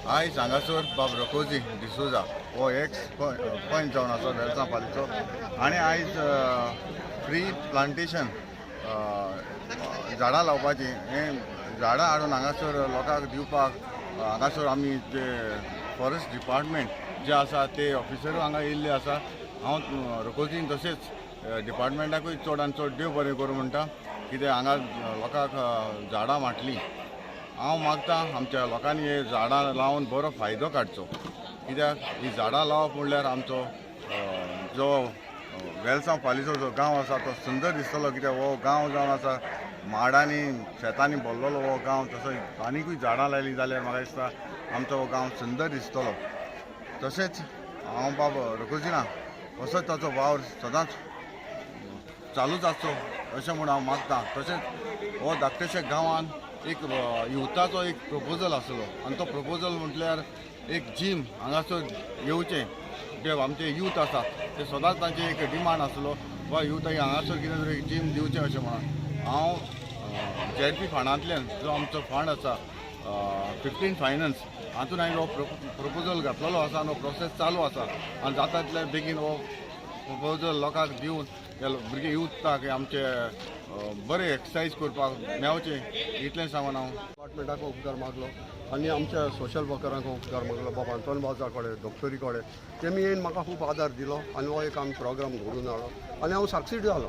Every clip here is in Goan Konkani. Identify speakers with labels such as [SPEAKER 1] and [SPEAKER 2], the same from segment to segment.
[SPEAKER 1] आयज हांगासर बाब रकोजी डिसोजा हो एक्स पंच जावन आसा वेलसांव पालीचो आनी आयज फ्री प्लांटेशन झाडां लावपाची हें झाडां हाडून हांगासर लोकांक दिवपाक हांगासर आमी जे फॉरेस्ट डिपार्टमेंट जे आसा ते ऑफिसरूय हांगा येयल्ले आसा. हांव रकोजीन तशेंच डिपार्टमेंटाकूय चड आनी चड देव बरें करूं म्हणटा, कित्याक हांगा लोकांक झाडां वांटली. हांव मागता आमच्या लोकांनी हे झाडां लावन बरो फायदो काडचो, कित्याक ही झाडां लावप म्हणल्यार आमचो जो वेलसांव पालीचो जो गांव आसा तो सुंदर दिसतलो, कित्याक हो गांव जावन आसा माडांनी शेतांनी भरलेलो हो गांव. तसो आनिकूय झाडां लायलीं जाल्यार म्हाका दिसता आमचो हो गांव सुंदर दिसतलो. तशेंच हांव बाब रघुजिना असोच ताचो वावर सदांच चालूच आसचो अशें म्हूण हांव मागता. तशेंच हो धाकटेशा गांवान एक युथाचो एक प्रपोजल आसलो आनी तो प्रपोजल म्हटल्यार एक जीम हांगासर येवचें, जे आमचे यूथ आसा ते सदांच तांचे एक डिमांड आसलो वा यूथ हांगासर कितें तरी एक जीम दिवचें अशें म्हणून हांव जेडपी फंडांतल्यान जो आमचो फंड आसा 15 फायनान्स हातून हांवें हो प्रपोजल घातलेलो आसा आनी हो प्रोसेस चालू आसा आनी जाता तितले बेगीन हो प्रपोजल लोकांक दिवन हे भुरगे युथाक आमचे बरे एक्सरसायज करपाक मेवचें इतलें सांगून हांव
[SPEAKER 2] डिपार्टमेंटाक उपकार मागलो आनी आमच्या सोशल वर्करांक उपकार मागलो, बाबा आंतोन वाजा कडेन, डॉक्टरी कडेन. तेमी येवन म्हाका खूब आदार दिलो आनी हो एक आमी प्रोग्राम घडोवन हाडलो आनी हांव सक्सीड जालो,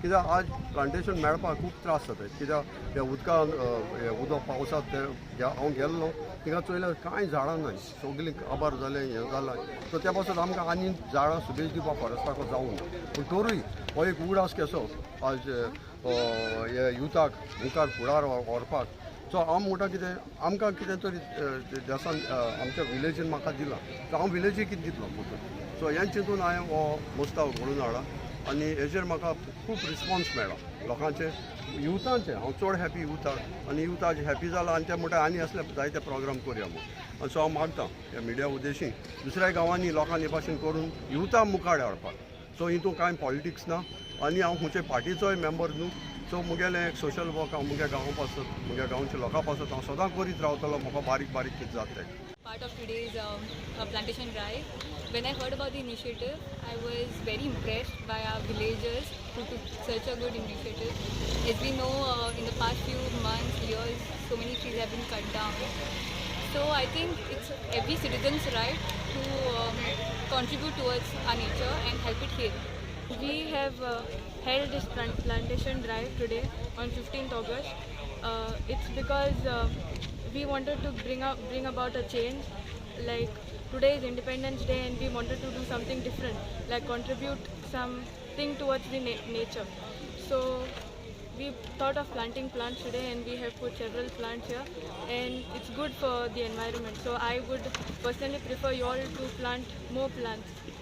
[SPEAKER 2] कित्याक आज प्लांटेशन मेळपाक खूब त्रास जाता, कित्याक ह्या उदकान हें उदक पावसांत तें हांव गेल्लो थिंगा चोयल्यार कांय झाडां नाय, सगळीं काबार जालें, हें जालां. सो त्या पासून आमकां आनी झाडां सुबेज दिवपाक फॉरेस्टाक जावना, पूण तरूय हो एक उगडास कसो आज हे युथाक मुखार फुडार व्हरपाक. सो हांव म्हणटा कितें आमकां कितें तरी देसान आमच्या विलेजीन म्हाका दिलां, सो हांव विलेजीक कितें दितलो म्हणून. सो हें चिंतून हांवें हो मोस्ताव घडोवन हाडला आनी हेजेर म्हाका खूब रिस्पॉन्स मेळ्ळा लोकांचे, युथांचे. हांव चड हॅपी युथाक आनी युथ आज हॅपी जाला आनी ते म्हणटा आनी असले जायते प्रोग्राम करुया म्हूण. आनी सो हांव मागता ह्या मिडिया उद्देशी दुसऱ्या गांवांनी लोकांनी हे भाशेन करून युथा मुखार हाडपाक. सो हितून कांय पॉलिटिक्स ना आनी हांव खंयचे पार्टीचोय मेंबर न्हू. सो मुगेलें एक सोशल वर्क हांव मुगे गांवा पासत, मुगे गांवच्या लोकां पासत हांव सदां करीत रावतलो. म्हाका बारीक बारीक कितें जाता तें.
[SPEAKER 3] Part of today's plantation drive. When I heard about the initiative, I was very impressed by our villagers who took such a good initiative. As we know, in the past few months, years, so many trees have been cut down. So I think it's every citizen's right to contribute towards our nature and help it heal.
[SPEAKER 4] We have held this plantation drive today on 15th August. It's because we wanted to bring about a change. Like, today is Independence Day, and we wanted to do something different, like contribute something towards the nature. So we thought of planting plants today, and we have put several plants here, and it's good for the environment. So I would personally prefer you all to plant more plants.